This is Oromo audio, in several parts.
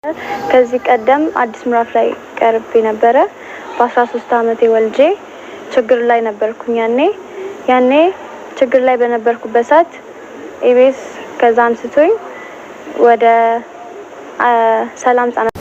ከዚህ ቀደም አዲስ ምዕራፍ ላይ ቀርቤ ነበረ። በ13 አመቴ ወልጄ ችግር ላይ ነበርኩኝ። ያኔ ችግር ላይ በነበርኩበት ሰዓት ኢቢኤስ ከዛ አንስቶኝ ወደ ሰላም ህጻናት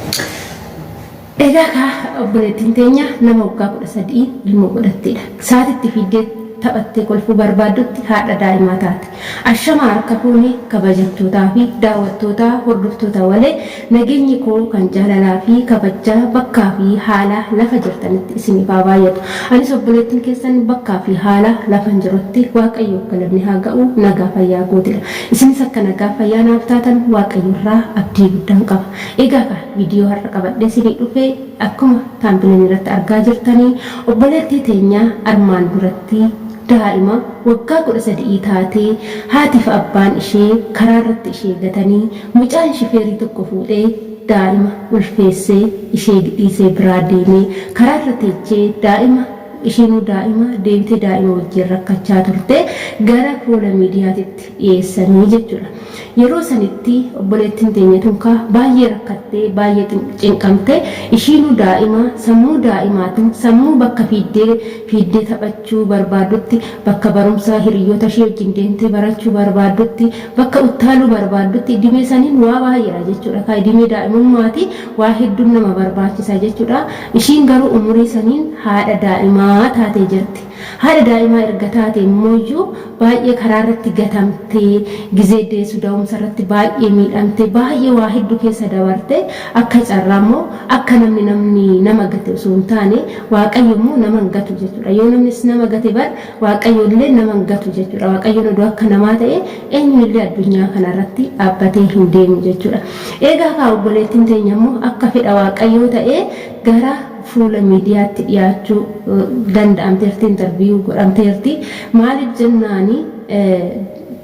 Egaa kaa obboleettiin teenya nama waggaa 13 ilmoo godhatteedha. Saatitti fiiddee taphattee kolfuu barbaaddutti haadha daa'imaa taate. Ashamaa harka fuune kabajamtootaa fi daawwattootaa hordoftoota walee, nageenyi koo kan jaalalaa fi kabajaa bakkaa fi haala lafa jirtanitti isiniif haa baay'atu. Anis obboleettiin keessan bakkaa fi haala lafa hin jirutti Waaqayyoof galanni haa ga'u, nagaa fayyaa kootidha. Isinis akka nagaa fayyaa naaf taatan Waaqayyo irraa abdii guddaan qaba. Egaa kaa viidiyoo har'a qabadhee isinii dhufee akkuma thumbnail irratti argaa jirtanii obboleettii teenyaa armaan duratti daa'ima waggaa 13 taatee haatiif abbaan ishee karaa irratti ishee gatanii mucaan shifeerii tokko fuudhee daa'ima ulfeessee ishee dhiisee biraa deemee karaa irra teechee daa'ima isheenuu daa'ima deebitee daa'ima wajjin rakkachaa turte gara fuula miidiyaatitti dhiyeessanii jechuudha. Yeroo sanitti obboleettiin teenya tunkaa baay'ee rakkattee, baay'ee cinqamtee, ishiinuu daa'ima sammuu daa'imaatiin sammuu bakka fiiddee fiiddee taphachuu barbaadutti, bakka barumsaa hiriyoota ishee wajjin deemtee barachuu barbaaddutti, bakka uttaaluu barbaaddutti dhimee saniin waa baay'eedha jechuudha. Kaa dhimee daa'imummaati waa hedduun nama barbaachisa jechuudha. Ishiin garuu umurii saniin haadha daa'imaa taatee jirti. Haadha daa'imaa erga taate immoo baay'ee karaa irratti gatamtee, gizee deessu da'umsa irratti baay'ee miidhamtee, baay'ee waa hedduu keessa dabarte. Akka carraa immoo akka namni nama gate osoo hin taane Waaqayyo immoo nama hin gatu jechuudha. Yoo namnis nama gate bar Waaqayyo illee nama hin gatu jechuudha. Waaqayyoon odoo akka namaa ta'e eenyullee addunyaa kanarratti dhaabbatee hin deemu jechuudha. Egaa kaa obboleettiin teenya immoo akka fedha Waaqayyoo ta'ee gara fuula miidiyaatti dhiyaachuu danda'amteerti, interview godhamteerti. Maaliif jennaani,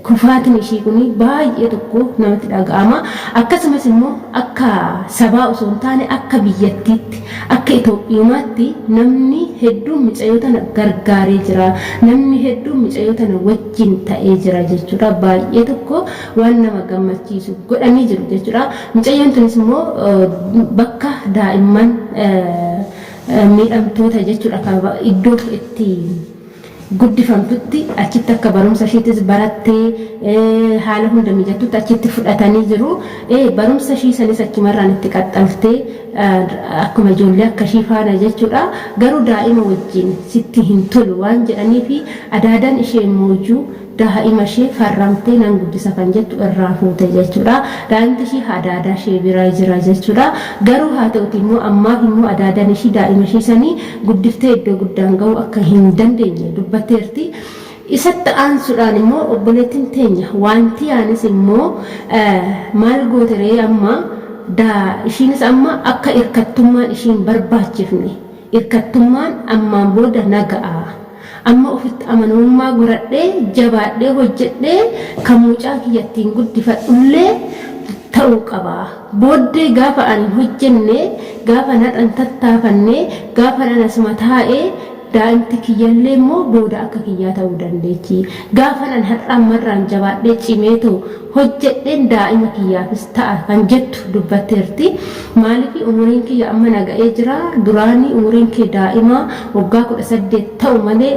kufaatiin ishii kun baay'ee tokko namatti dhaga'ama. Akkasumas immoo akka sabaa osoo hin taane akka biyyattiitti, akka Itoophiyumaatti namni hedduun mucayyoo tana gargaaree jira. Namni hedduun mucayyoo tana wajjin ta'ee jira jechuudha. Baay'ee tokko waan nama gammachiisu godhanii jiru jechuudha. Mucayyoon tunis immoo bakka daa'imman miidhamtoota jechuudha iddoo itti guddifamtutti achitti akka barumsa ishiitis barattee haala hunda mijattutti achitti fudhatanii jiru. Barumsa ishii sanis achumarraan itti qaxxaltee akkuma ijoollee akka ishii faana jechuudha. Garuu daa'ima wajjin sitti hin tolu waan jedhaniifi adaadaan ishee immoo daa'ima ishee farramtee nan guddisa kan jettu irraa fuute jechuudha. Daa'imti ishii adaadaa ishee bira jira jechuudha. Garuu haa ta'uti immoo ammaaf immoo adaadaan ishii daa'ima ishii sanii guddiftee iddoo guddaan ga'uu akka hin dandeenye dubbatteerti. Isatti aansuudhaan immoo obboleettiin teenya wanti yaanis immoo maal gooteree, amma ishiinis amma akka hirkattummaan ishiin barbaachifne, hirkattummaan ammaan booda naga'a. Amma ofitti amanamummaa godhadhee, jabaadhee hojjedhee kan mucaa kiyya ittiin guddifadhullee ta'uu qaba. Booddee gaafa ani hojjenne, gaafa nadhan tattaafanne, gaafa nan asuma taa'ee daa'imti kiyyallee immoo booda akka kiyyaa ta'uu dandeechi. Gaafa nan har'a ammarraan jabaadhee cimeetoo hojjedheen daa'ima kiyyaafis ta'a kan jettu dubbatteerti. Maaliif, umuriin kiyya amma naga'ee jira. Duraanii umuriin kee daa'ima waggaa 18 ta'u malee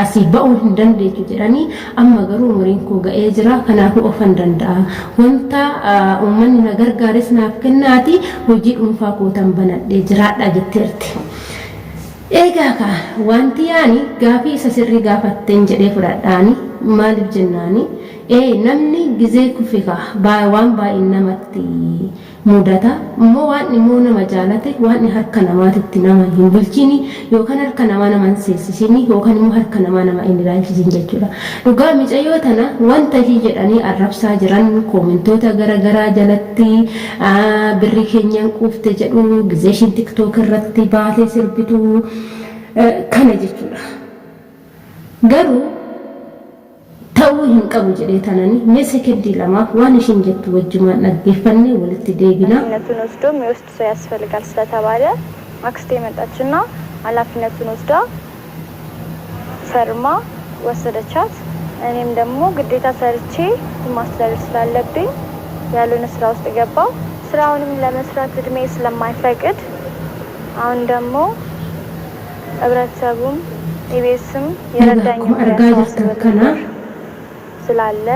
asii ba'uu hin dandeechu jedhanii, amma garuu umuriin koo ga'ee jira. Kanaafuu ofan danda'a. Wanta uummanni na gargaares naaf kennaati hojii dhuunfaa kootan banadhee jiraadha jetteerti. Egaa kaa wanti yaani gaafii isa sirrii gaafatteen jedhee fudhadhaani. Maaliif jennaani, namni gizee kufe kaa waan baay'een namatti mudata. Immoo waan immoo nama jaalate waan harka namaatitti nama hin bulchini yookaan harka namaa nama hin seessisini yookaan immoo harka namaa nama hin ilaalchisin jechuudha. Dhugaa micayyoo tana wanta ishii jedhanii arrabsaa jiran koomentoota garaagaraa jalatti birrii keenyaan quufte jedhu, gizee ishiin TikTok irratti baatee sirbitu kana jechuudha. Garuu ta'uu hin qabu jedhee tanani mee sekendii lamaaf waan ishiin jettu wajjumaan dhaggeeffannee walitti deebina. ኃላፊነቱን ወስዶ የሚወስድ ሰው ያስፈልጋል ስለተባለ አክስቴ መጣችና ኃላፊነቱን ወስዳ ፈርማ ወሰደቻት። እኔም ደግሞ ግዴታ ሰርቼ ማስተዳደር ስላለብኝ ያልሆነ ስራ ውስጥ ገባው። ስራውንም ለመስራት እድሜ ስለማይፈቅድ አሁን ደግሞ ህብረተሰቡም ኢቢኤስም Egaa የረዳኝን akkuma ብር argaa jirtan ያሰባሰበልኝ kana ብር ስላለ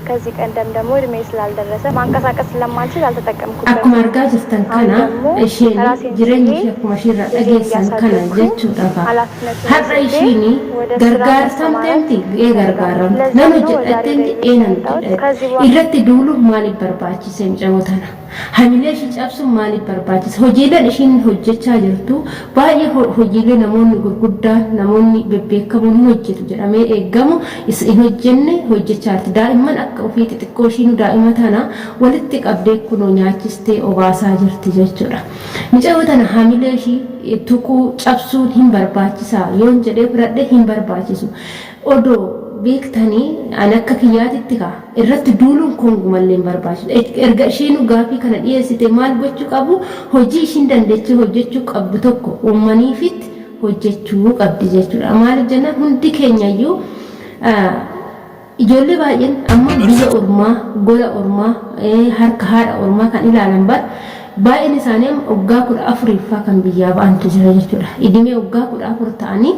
ከዚህ ቀደም ደግሞ እድሜ ስላልደረሰ ማንቀሳቀስ ስለማልችል አልተጠቀምኩበትም። Akkuma argaa jirtan አሁን kana ደግሞ isheen ራሴን jireenya ችዬ ishee akkuma ishiirraa ልጄን dhageessan kana እያሳደግኩኝ jechuudha kaa. ኃላፊነቱን Har'a ወስጄ ishiin ወደ ስራ መሰማራት gargaarsamteemti ee እፈልጋለሁ። gargaaramte ለዛም nan ነው ዛሬ hojjedhatteemti ወደ ee ኢቢኤስ nan የመጣሁት። hojjedhadhe ከዚህ በኋላ irratti duuluuf maaliif barbaachise mucayyoo tana? Hamilee ishii cabsuun maaliif barbaachise? Hojiileen ishiin hojjechaa jirtu baay'ee hojiilee namoonni gurguddaan namoonni bebbeekamoon hin hojjetu jedhamee eegamu hin hojjenne hojjechaa jirti. Daa'imman akka ofii xixiqqoo ishiin daa'ima tana walitti qabdee kunoo nyaachistee obaasaa jirti jechuudha. Mucayyoo tana hamilee ishii tuquu cabsuun hin barbaachisaa yoon jedhee fudhadhe hin barbaachisu. Odoo beektanii ani akka kiyyaatitti kaa irratti duuluun kongumallee hin barbaachisu. Erga isheen gaafii kana dhiyeessite maal gochuu qabu hojii ishiin dandeechee hojjechuu qabdu tokko uummaniifitti hojjechuu qabdi jechuudha. Maaliif jennaan hundi keenyayyuu ijoollee baay'een amma biyya ormaa gola ormaa harka haadha ormaa kan ilaalan bar baay'een isaanii amma waggaa 14ffaa kan biyyaa ba'antu jira jechuudha. Idimee waggaa 14 ta'anii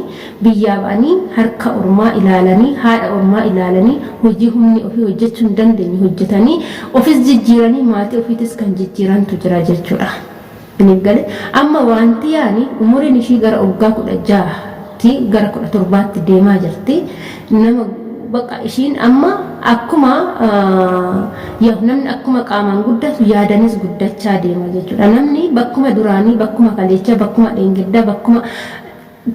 biyyaa ba'anii harka ormaa ilaalanii haadha ormaa ilaalanii hojii humni ofii hojjechuu hin dandeenye hojjetanii ofis jijjiiranii maatii ofiitis kan jijjiirantu jira jechuudha. Isiniif gale amma wanti yaani umuriin ishii gara waggaa 16tti gara 17tti deemaa jirti. Nama bakka ishiin amma akkuma yaa namni akkuma qaamaan guddatu yaadanis guddachaa deema jechuudha. Namni bakkuma duraanii bakkuma kaleechaa bakkuma dheengaddaa bakkuma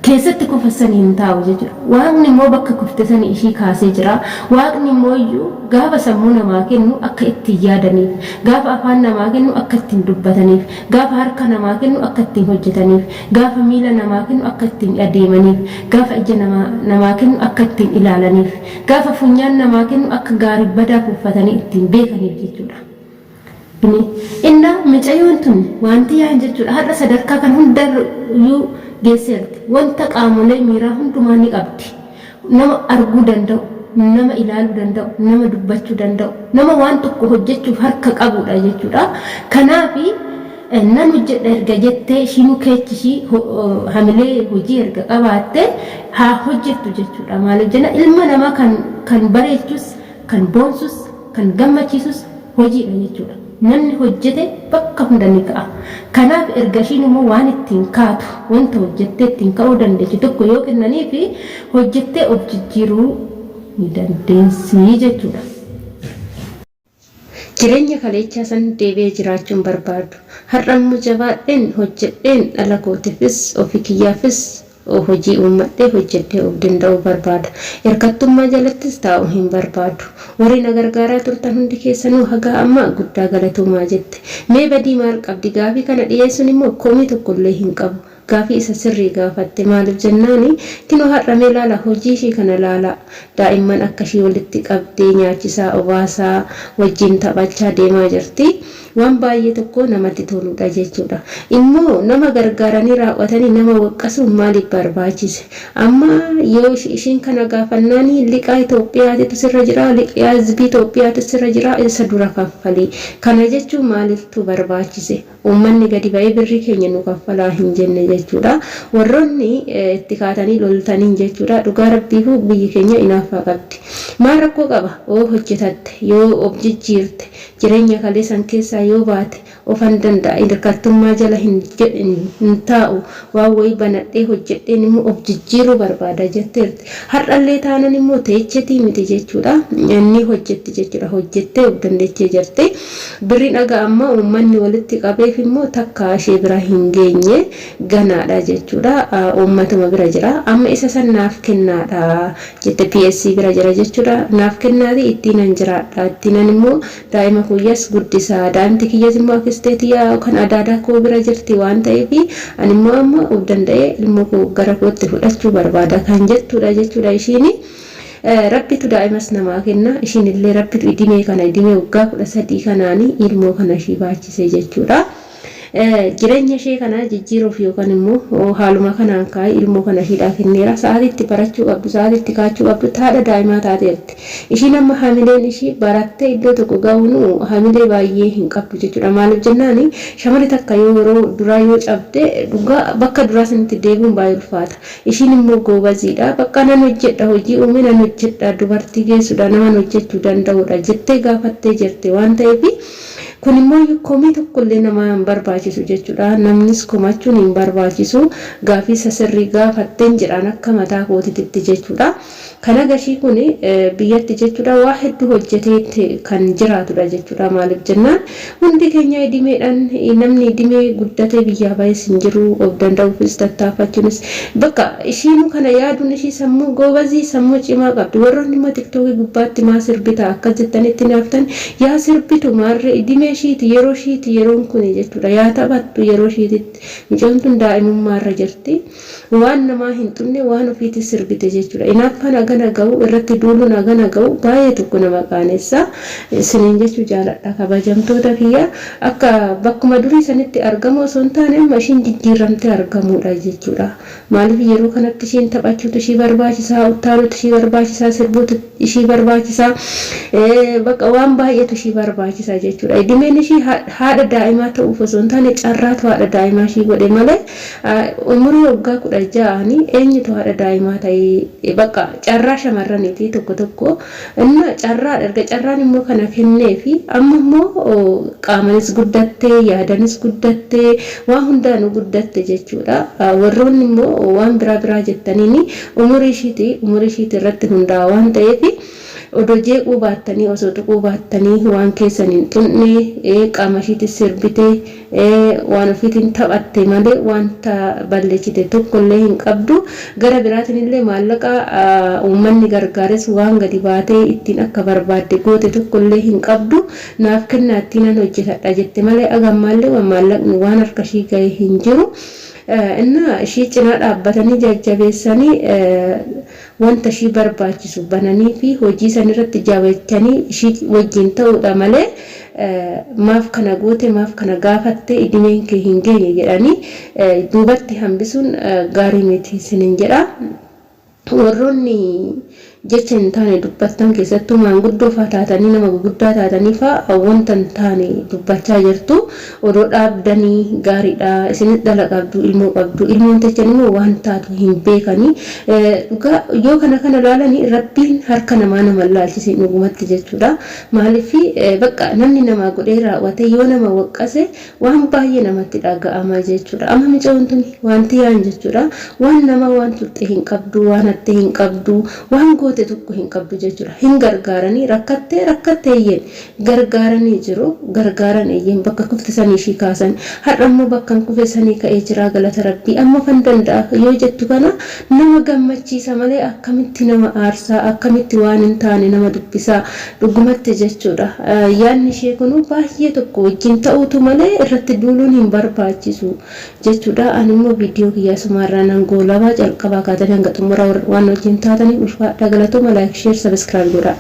keessatti kufa sanii hin taa'u jechuudha. Waaqni immoo bakka kufte sanii ishii kaasee jira. Waaqni immoo iyyuu gaafa sammuu namaa kennu akka ittiin yaadaniif, gaafa afaan namaa kennu akka ittiin dubbataniif, gaafa harka namaa kennu akka ittiin hojjetaniif, gaafa miila namaa kennu akka ittiin adeemaniif, gaafa ija namaa kennu akka ittiin ilaalaniif, gaafa funyaan namaa kennu akka gaarii badaa uffatanii ittiin beekaniif jechuudha. Inna mucayyoon tun wanti yaan jechuudha har'a sadarkaa kan hundaryyuu geesseerti. Wanta qaamolee miiraa hundumaa ni qabdi. Nama arguu danda'u, nama ilaaluu danda'u, nama dubbachuu danda'u, nama waan tokko hojjechuuf harka qabudha jechuudha. Kanaafi nan hojjedha erga jettee ishiinuu keechi ishii hamilee hojii erga qabaatte haa hojjettu jechuudha. Maaliif jenna ilma namaa kan bareechus, kan boonsus, kan gammachiisus hojiidha jechuudha. Namni hojjete bakka hunda ni ka'a. Kanaaf erga ishiin immoo waan ittiin kaatu wanta hojjettee ittiin ka'uu dandeessu tokko yoo kennaniif hojjettee of jijjiiruu ni dandeessi jechuudha. Jireenya kaleechaa san deebi'ee jiraachuu hin barbaadu. Har'a immoo jabaadheen hojjedheen dhala kootiifis ofii kiyyaafis hojii uummadhee hojjedhee of danda'uu barbaada. Hirkattummaa jalattis taa'uu hin barbaadu. Warri na gargaaraa turtan hundi keessanuu hagaa ammaa guddaa galatoomaa jette. Mee badii maal qabdi? Gaafii kana dhiyeessuun immoo komii tokkollee hin qabu. Gaafii isa sirrii gaafatte maaliif jennaani kinoo har'a mee laala hojii ishii kana laala daa'imman akka ishii walitti qabdee nyaachisaa obaasaa wajjin taphachaa deemaa jirti. Waan baay'ee tokko namatti toludha jechuudha. Immoo nama gargaaranii raawwatanii nama waqqasuun maaliif barbaachise? Amma yoo ishiin kana gaafannaani liqaa Itoophiyaatitu sirra jira, liqaa hizbii Itoophiyaatu sirra jira, isa dura kaffali. Kana jechuun maaliiftu barbaachise? Uummanni gadi ba'ee birrii keenya nu kaffalaa hin jenne jechuudha. Warroonni itti kaatanii loltaniin jechuudha. Dhugaa rabbiifuu biyyi keenya inaaffaa qabdi. Maal rakkoo qaba? Yoo hojjetatte, yoo of jijjiirte, jireenya kalee san keessaa yoo baate ofan danda'a hirkattummaa jala hin taa'u waan wayii banadhee hojjedheen immoo of jijjiiruu barbaada jetteerti. Har'allee taanan immoo teechetii miti jechuudha. Inni hojjetti jechuudha. Hojjettee of dandeechee jirti. Birriin dhagaa ammaa uummanni walitti qabeef immoo takka ishee bira hin geenye ganaadha jechuudha. Uummatuma bira jira. Amma isa san naaf kennaadha jette PSC bira jira jechuudha. Naaf kennaati ittiinan jiraadha. Ittiinan immoo daa'ima kiyyaas guddisaa. Daa'imti kiyyas immoo akistee tiyyaa kan adaadaa koo bira jirti waan ta'eef ani immoo amma of danda'ee ilmoo koo gara kootti fudhachuu barbaada kan jettudha jechuudha ishiini. Rabbitu daa'imas namaa kenna. Ishiin illee rabbitu idimee kana idimee waggaa 13 kanaanii ilmoo kana ishii baachise jechuudha. Jireenya ishee kana jijjiiruuf yookaan immoo haaluma kanaan kaa'ee ilmoo kana ishiidhaa kenneera. Sa'aatii itti barachuu qabdu, sa'aatii itti kaachuu qabdutti haadha daa'imaa taateerti. Ishiin amma hamileen ishii barattee iddoo tokko ga'uun hamilee baay'ee hin qabdu jechuudha. Maaliif jennaan, shamarri takka yoo yeroo duraa yoo cabde, dhugaa bakka duraa sanitti deebi'uun baay'ee ulfaata. Ishiin immoo goobaziidha. Bakka nan hojjedha, hojii uume nan hojjedha, dubartii geessudha, naman hojjechuu danda'udha jettee gaafattee jirti waan ta'eef, kun immoo komii tokkollee nama hin barbaachisu jechuudha. Namnis komachuun hin barbaachisu. Gaafii isa sirrii gaafatteen jedhaan akka mataa kootiitti jechuudha. Kana gashii kun biyyatti jechuudha waa hedduu hojjetee kan jiraatudha jechuudha. Maaliif jennaan, hundi keenya idimeedhaan, namni idimee guddatee biyyaa bahes hin jiru. Of danda'uufis tattaaffachuunis bakka ishiinuu kana yaaduun ishii sammuu goobazii, sammuu cimaa qabdi. Warroonni immoo TikTokii gubbaatti maa sirbita akkas jettanitti naaftan, yaa sirbitu, maarree idimee ishiiti, yeroo ishiiti yeroon kuni jechuudha. Yaa taphattu yeroo ishiititti. Mucoon tun daa'imummaarra jirti. Waan namaa hin xunne, waan ofiitti sirbite jechuudha. Inaaffaan hagana ga'u, irratti duuluun hagana ga'u, baay'ee tokko nama qaanessa. Isiniin jechuu jaaladha, kabajamtoota kiyya. Akka bakkuma durii sanitti argamu osoo hin taane, amma ishiin jijjiirramtee argamuudha jechuudha. Maaliif, yeroo kanatti ishiin taphachuutu ishii barbaachisaa, uttaaluutu ishii barbaachisaa, sirbuutu ishii barbaachisaa, bakka waan baay'eetu ishii barbaachisaa jechuudha. Idimeen ishii haadha daa'imaa ta'uuf osoo hin taane, carraatu haadha daa'imaa ishii godhe malee, umurii waggaa 16nii eenyutu haadha daa'imaa ta'ee? Bakka carraa shamarraniiti tokko tokko inna carraa erga carraan immoo kana kenneefi, amma immoo qaamanis guddattee, yaadanis guddattee, waan hundaanuu guddatte jechuudha. Warroonni immoo waan biraa biraa jettaniini, umurii ishiiti irratti hundaa'a waan ta'eef, odoo jeequu baattanii, osoo tuquu baattanii, waan keessan hin xunne, qaama ishiitis sirbitee waan ofiitiin taphatte malee wanta balleessite tokkollee hin qabdu. Gara biraatiin illee maallaqa uummanni gargaares waan gadi baatee ittiin akka barbaadde goote tokkollee hin qabdu. Naaf kennaa, ittiin nan hojjetadha jette malee, agammaallee waan maallaqni waan harka ishii gahe hin jiru. Inna ishii cinaa dhaabbatanii jajjabeessanii, wanta ishii barbaachisu bananii fi hojii san irratti jabeechanii ishii wajjin ta'uudha malee, maaf kana goote, maaf kana gaafatte, idimeen kee hin geenye jedhanii duubatti hambisuun gaarii miti isiniin jedha. Warroonni jecha hin taane dubbattan, keessattuu maanguddoo faa taatanii, nama guguddaa taatanii faa, wanta hin taane dubbachaa jirtu. Odoo dhaabdanii gaariidha. Isinis dhala qabdu, ilmoo qabdu. Ilmoon techan immoo waan taatu hin beekanii. Dhugaa yoo kana kana laalanii, Rabbiin harka namaa nama laalchisin dhugumatti jechuudha. Maaliif, bakka namni namaa godhee raawwate yoo nama waqqase, waan baay'ee namatti dhaga'ama jechuudha. Amma micoon tun wanti yaan jechuudha, waan nama waan turte hin qabdu, waan hatte hin qabdu, waan goote tokko hin qabdu jechuudha. Hin gargaaranii, rakkattee rakkattee eeyyeen gargaaranii jiru, gargaaran eeyyeen, bakka kufte sanii ishii kaasan. Har'a immoo bakka hin kufe sanii ka'ee jira, galata Rabbii, amma fan danda'a yoo jettu, kana nama gammachiisa malee, akkamitti nama aarsaa, akkamitti waan hin taane nama dubbisaa dhugumatti jechuudha. Yaadni ishee kun baay'ee tokko wajjin ta'uutu malee, irratti duuluun hin barbaachisu jechuudha. Ani immoo viidiyoo kiyyaa sumaarraa nan goolabaa. Calqabaa kaatanii hanga xumuraa waan wajjin taataniif ulfaadha, galatooma. Like, share, subscribe godhaa.